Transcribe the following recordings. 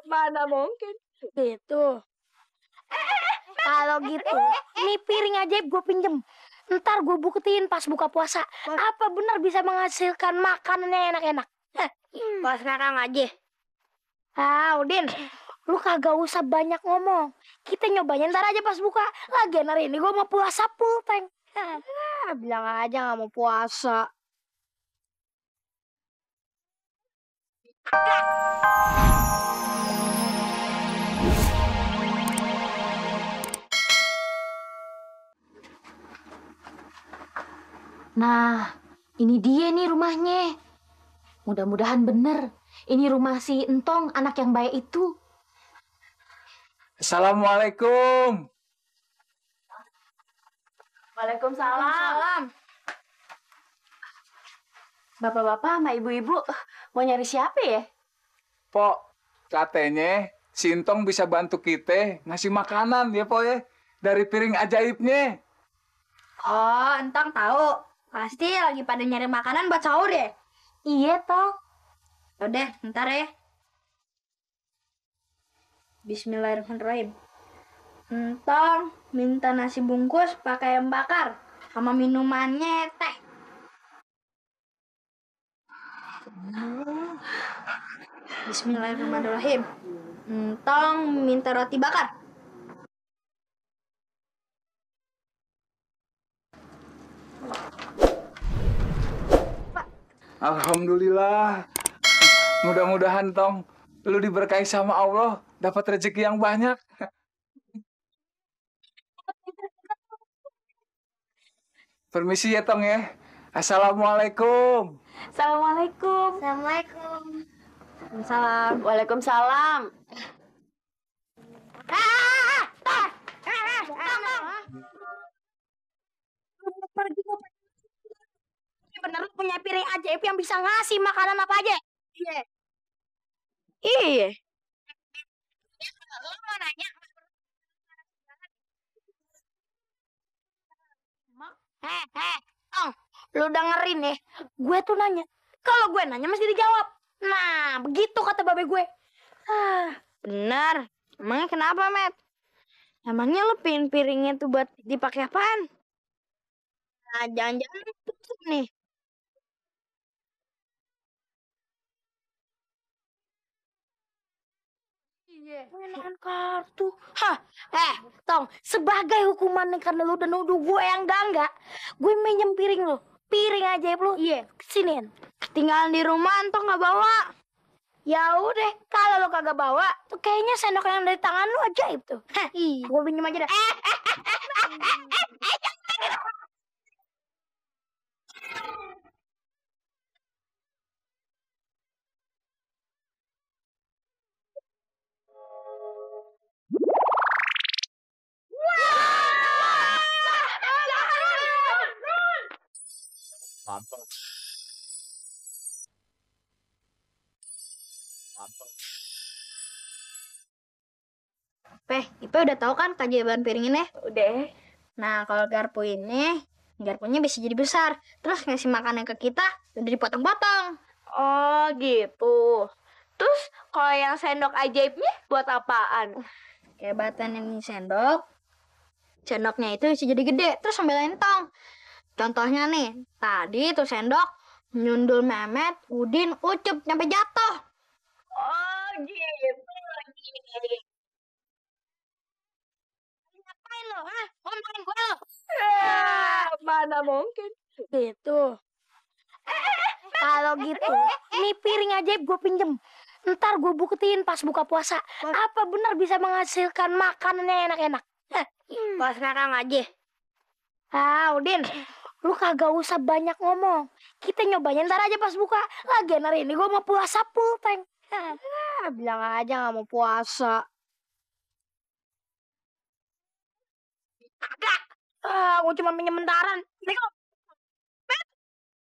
Mana mungkin. Gitu. Kalau gitu, nih piring ajaib gue pinjem. Ntar gue buktiin pas buka puasa. Apa benar bisa menghasilkan makanan yang enak-enak? Pas sekarang aja. Udin, lu kagak usah banyak ngomong. Kita nyobain ntar aja pas buka. Lagian hari ini gue mau puasa full tank. Bilang aja gak mau puasa. Nah, ini dia nih rumahnya. Mudah-mudahan bener. Ini rumah si Entong, anak yang baik itu. Assalamualaikum. Waalaikumsalam. Bapak-bapak sama ibu-ibu mau nyari siapa ya? Pok, katanya si Entong bisa bantu kita ngasih makanan ya, Pok ya. Dari piring ajaibnya. Oh, Entang tahu. Pasti lagi pada nyari makanan buat sahur ya? Iya, Tong. Udah, ntar ya. Bismillahirrahmanirrahim. Entang minta nasi bungkus pakai ayam bakar sama minumannya teh. Bismillahirrahmanirrahim. Entang minta roti bakar. Alhamdulillah. Mudah-mudahan, Tong, lu diberkahi sama Allah, dapat rezeki yang banyak. Permisi ya, Tong ya. Assalamualaikum. Assalamualaikum. Assalamualaikum. Salam. Waalaikumsalam. Bener lu punya piring ajaib yang bisa ngasih makanan apa aja? Iya. Iya. Lu mau nanya? Tong, lu dengerin ya. Gue tuh nanya. Kalau gue nanya mesti dijawab. Nah, begitu kata babe gue. Benar. Emangnya kenapa, Met? Emangnya lu pin piringnya tuh buat dipakai apaan? Nah, jangan-jangan tutup nih. Iya. Mainan kartu. Tong, sebagai hukuman nih karena lu udah nuduh gue yang enggak, gue minjem piring lu. Piring ajaib lu. Iya, kesiniin. Ketinggalan di rumah, Entong nggak bawa. Ya udah, kalau lo kagak bawa, tuh kayaknya sendok yang dari tangan lu ajaib tuh. Gue pinjem aja dah. Mantap. Ipe udah tahu kan keajaiban piring ini? Udah. Nah, kalau garpunya bisa jadi besar. Terus ngasih makanan ke kita, udah dipotong-potong. Oh gitu. Terus kalau yang sendok ajaibnya buat apaan? Kehebatan yang ini sendoknya itu bisa jadi gede, terus sambil entong. Contohnya nih, tadi tuh sendok nyundul Mehmet, Udin, Ucup sampai jatuh. Oh gitu. Ngapain lo? Ngomongin gue lo? Mana mungkin. Gitu. Kalau gitu, nih piring ajaib gue pinjem. Ntar gue buktiin pas buka puasa. Apa benar bisa menghasilkan makanan yang enak-enak? Pas sekarang aja. Udin, lu kagak usah banyak ngomong. Kita nyobain ntar aja pas buka. Lagian hari ini gue mau puasa full tank. Bilang aja gak mau puasa. Gue cuma pinjem bentaran.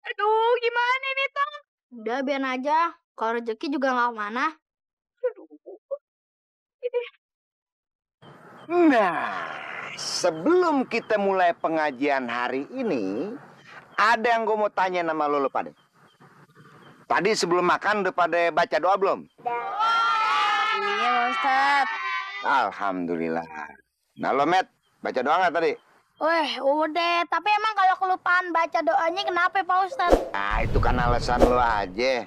Aduh, gimana nih, Tong? Udah biar aja. Kalau rezeki juga gak kemana. Nah, sebelum kita mulai pengajian hari ini, ada yang gue mau tanya sama lo pada. Tadi sebelum makan udah pada baca doa belum? Iya, Ustadz. Alhamdulillah. Nah lo, Met, baca doa nggak tadi? Weh, udah. Tapi emang kalau kelupaan baca doanya kenapa Pak Ustadz? Ah, itu kan alasan lo aja.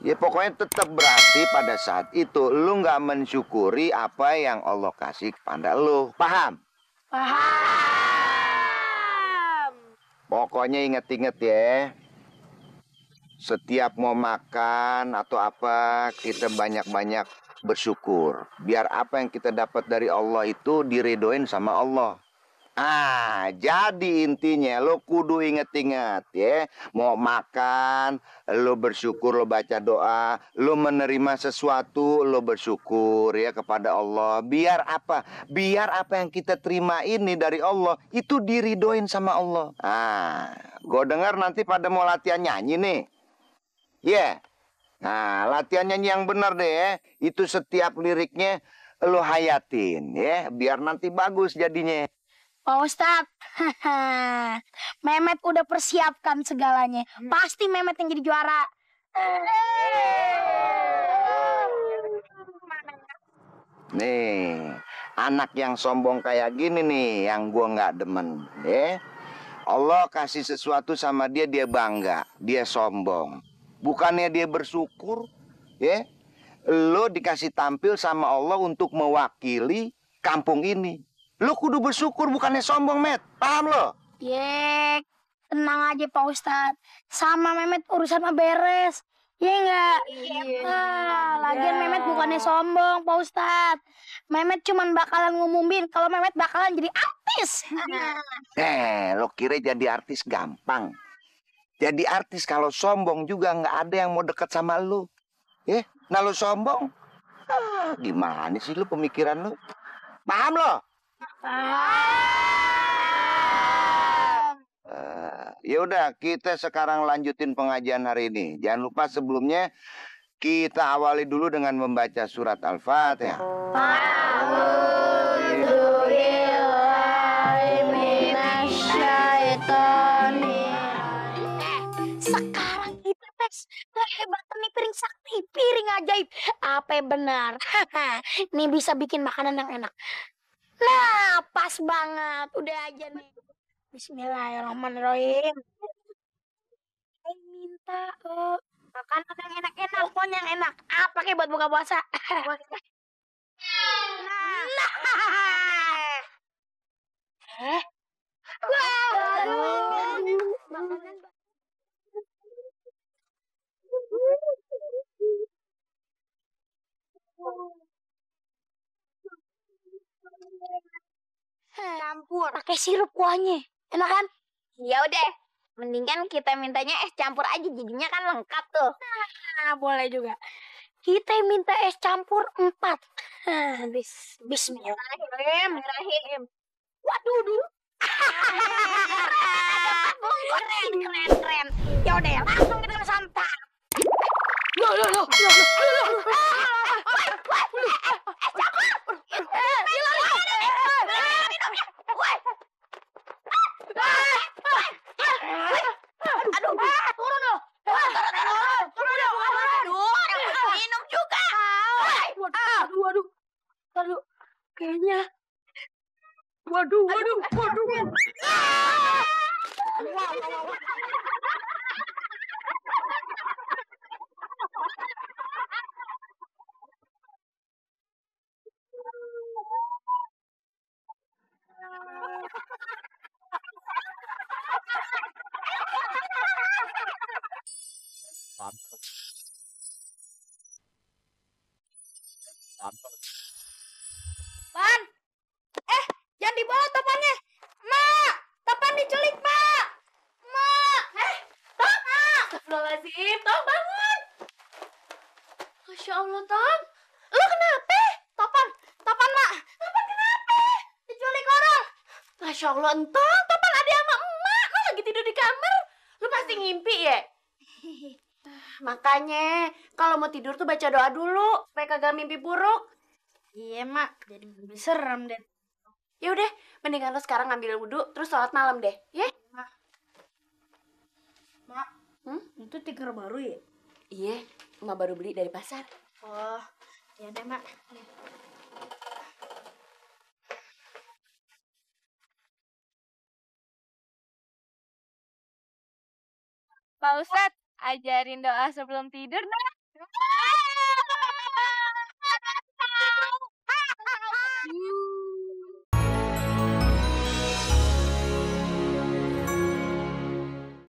Ya pokoknya tetap berarti pada saat itu lu nggak mensyukuri apa yang Allah kasih kepada lu. Paham? Paham. Pokoknya inget-inget ya. Setiap mau makan atau apa, kita banyak-banyak bersyukur. Biar apa yang kita dapat dari Allah itu diredoin sama Allah. Ah, jadi intinya lo kudu inget-inget ya. Mau makan, lo bersyukur, lo baca doa. Lo menerima sesuatu, lo bersyukur ya kepada Allah. Biar apa? Biar apa yang kita terima ini dari Allah itu diridoin sama Allah. Ah, gue dengar nanti pada mau latihan nyanyi nih. Ya. Nah, latihan nyanyi yang benar deh ya. Itu setiap liriknya lo hayatin ya. Biar nanti bagus jadinya. Pak Ustadz, Mehmet udah persiapkan segalanya. Pasti Mehmet yang jadi juara. Nih, anak yang sombong kayak gini nih yang gua nggak demen, ya. Allah kasih sesuatu sama dia, dia bangga, dia sombong. Bukannya dia bersyukur, ya. Lo dikasih tampil sama Allah untuk mewakili kampung ini. Lo kudu bersyukur, bukannya sombong, Met. Paham lo? Yek, tenang aja Pak Ustadz. Sama Mehmet urusan mah beres. Iya enggak? Lagian Mehmet bukannya sombong Pak Ustadz. Mehmet cuman bakalan ngumumin kalau Mehmet bakalan jadi artis. Lo kira jadi artis gampang. Jadi artis kalau sombong juga nggak ada yang mau deket sama lo. Ya, nah lo sombong. Gimana sih lo pemikiran lo? Paham lo? Ya udah, kita sekarang lanjutin pengajian hari ini. Jangan lupa sebelumnya kita awali dulu dengan membaca surat Al-Fatihah. Sekarang kita tes kehebatan nih piring sakti, piring ajaib. Apa benar? Nih bisa bikin makanan yang enak. Nah, pas banget. Udah aja nih. Bismillahirrahmanirrahim. Saya minta makanan yang enak-enak, pokoknya yang enak. Apa kayak buat buka puasa? Campur. Pakai sirup kuahnya. Enak kan? Ya udah, mendingan kita mintanya es campur aja, jadinya kan lengkap tuh. Nah, boleh juga. Kita minta es campur 4. Bismillahirrahmanirrahim. Waduh, dulu. Keren. Ya udah, langsung kita santap. Loh. Minum juga. Waduh, kayaknya. Waduh. Pan, jangan dibawa topannya. Mak, topan diculik, Mak. Mak, Tom. Astagfirullahaladzim, Tom bangun. Masya Allah, Tom. Lu kenapa? Topan, Mak. Topan kenapa? Diculik orang. Masya Allah, entah. Topan ada sama emak. Lu lagi tidur di kamar. Lu pasti ngimpi ya? Makanya, kalau mau tidur tuh baca doa dulu. Supaya kagak mimpi buruk. Iya, Mak. Jadi lebih serem deh. Ya udah, mendingan lo sekarang ngambil wudhu, terus sholat malam deh, ya? Mak, itu tikar baru ya? Iya, emak baru beli dari pasar. Oh, Ya deh, Mak. Pak Ustadz, ajarin doa sebelum tidur dah.